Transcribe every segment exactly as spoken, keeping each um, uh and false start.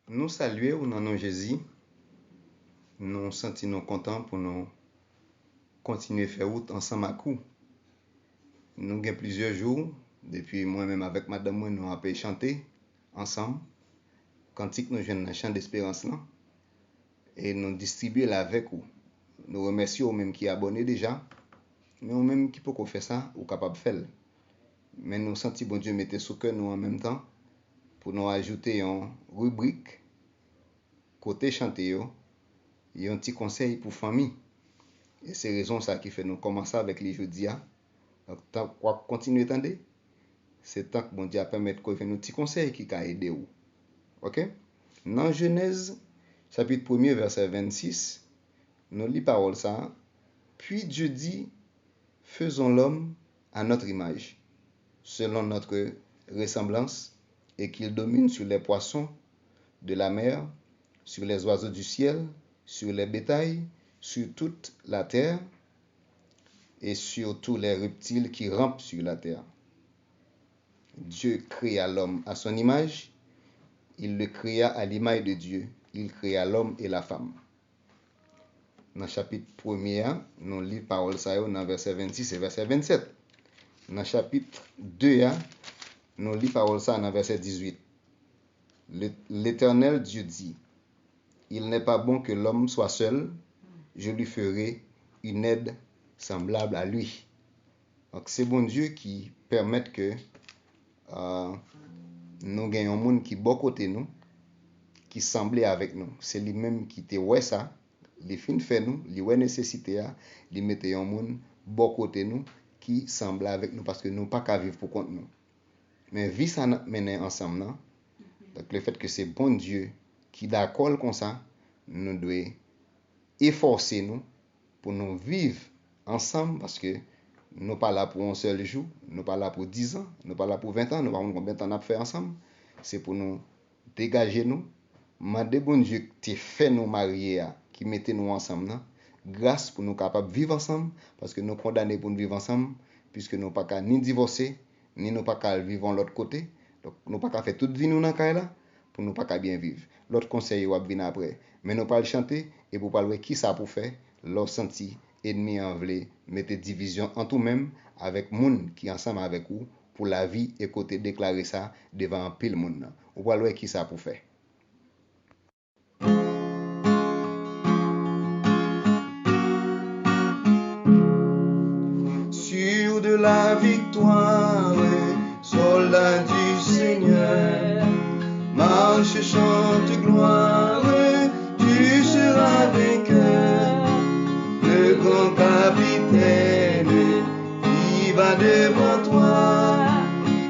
Nou salye w nan non Jezi. Nou santi nou kontan pou nou kontinye fè wout ansanm ak ou. Nou gen plizyè jou depi mwen menm avèk madanm mwen nou ap chante ansanm kantik nou jwenn nan Chan Desperans lan e nou distribye l avèk ou. Nou remèsye ou menm ki abòne deja, men ou menm ki poko fè sa, ou kapab fè l. Men nou santi Bondye mete sou kè nou an menm tan pou nou ajoute yon ribrik kote chante yo, yon ti konsèy pou fanmi. E se rezon sa ki fè nou kòmanse avèk li jodi a. Donk, tan w ap kontinye tande, se tank Bondye ap pèmèt ke w jwenn yon ti konsèy ki ka ede w. Oke? Nan Jenèz, chapit premye, vèsè vennsis, nou li pawòl sa a, Puis Dieu dit, Faisons l'homme à notre image, selon notre ressemblance, et qu'il domine sur les poissons de la mer, sur les oiseaux du ciel, sur les bétails, sur toute la terre, et sur tous les reptiles qui rampent sur la terre. Dieu créa l'homme à son image, il le créa à l'image de Dieu, il créa l'homme et la femme. Nan chapit premye a, nou li pawòl sa yo nan vèsè vennsis e vèsè vennsèt. Nan chapit de a, nou li pawòl sa nan vèsè dizuit. Le- L'Éternel Dieu dit, Il n'est pas bon que l'homme soit seul, je lui ferai une aide semblable à lui. Donk, se Bondye ki pèmèt ke uh, nou gen yon moun ki bò kote nou, ki sanble avèk nou. Se li menm ki te wè sa, li fin fè nou, li wè nesesite a, li mete yon moun bò kote nou ki sanble avèk nou paske nou pa ka viv pou kont nou. Men vi sa n ap mennen ansanm nan, donk lefèt ke se Bondye ki dakò l konsa, nou dwe efòse nou pou nou viv ansanm, paske nou pa la pou yon sèl jou, nou pa la pou dizan, nou pa la pou ventan, nou pa konn konbyen tan n ap fè ansanm. Se pou nou degaje nou, mande Bondye ki te fè nou marye a, ki mete nou ansanm nan, gras pou nou kapab viv ansanm, paske nou kondane pou nou viv ansanm, piske nou pa ka ni divòse, ni nou pa ka al viv yon lòt kote. Donk, nou pa ka fè tout vi nou nan kay la, pou nou pa ka byen viv. Lòt konsèy yo ap vin apre. Men nou pral chante, epi w pral wè kisa pou fè lè w santi enmi an vle mete divizyon ant ou menm avèk moun ki ansanm avèk ou pou lavi e kote deklare sa devan anpil moun nan. Ou pral wè kisa pou fè. Sûr de la victoire, soldat du Seigneur, marche, chante gloire, tu seras vainqueur. Le grand capitaine qui va devant toi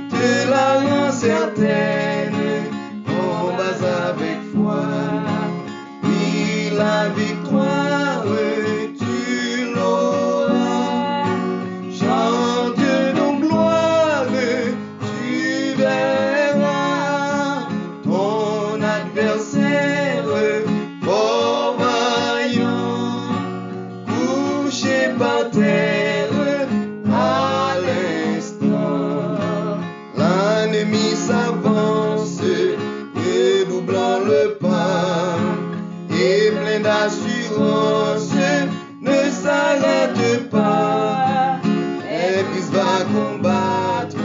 te la rend certaine, combat avec foi. Oui, la victoire, tu l'auras. Chante donc gloire, tu verras ton adversaire, fort vaillant, couché par terre à l'instant. L'ennemi s'avance, redoublant le pas, et plein d'assurance, ne s'arrête pas. Et Christ va combattre,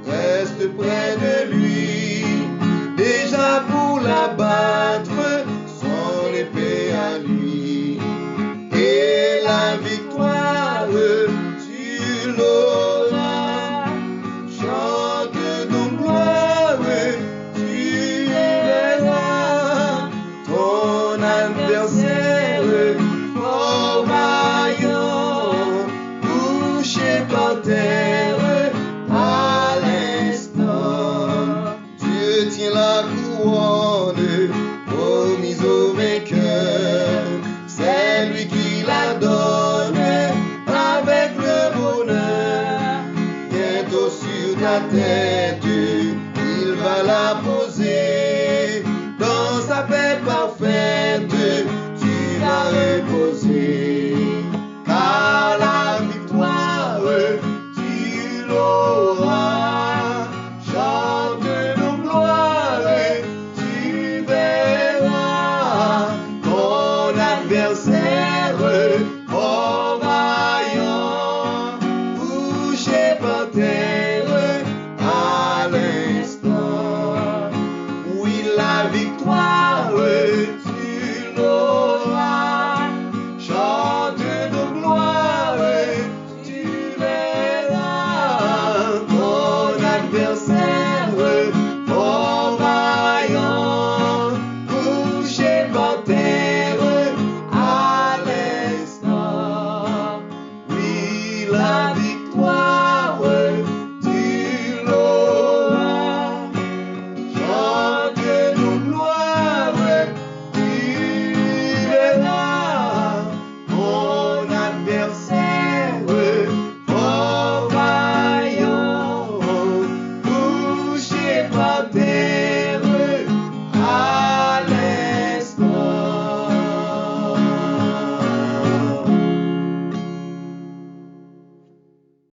reste près de lui, déjà pour l'abattre, son épée à lui. Et la victoire, tu l'auras. Chante donc gloire, tu verras ton adversaire, fort vaillant, couché par terre à l'instant. Dieu tient la couronne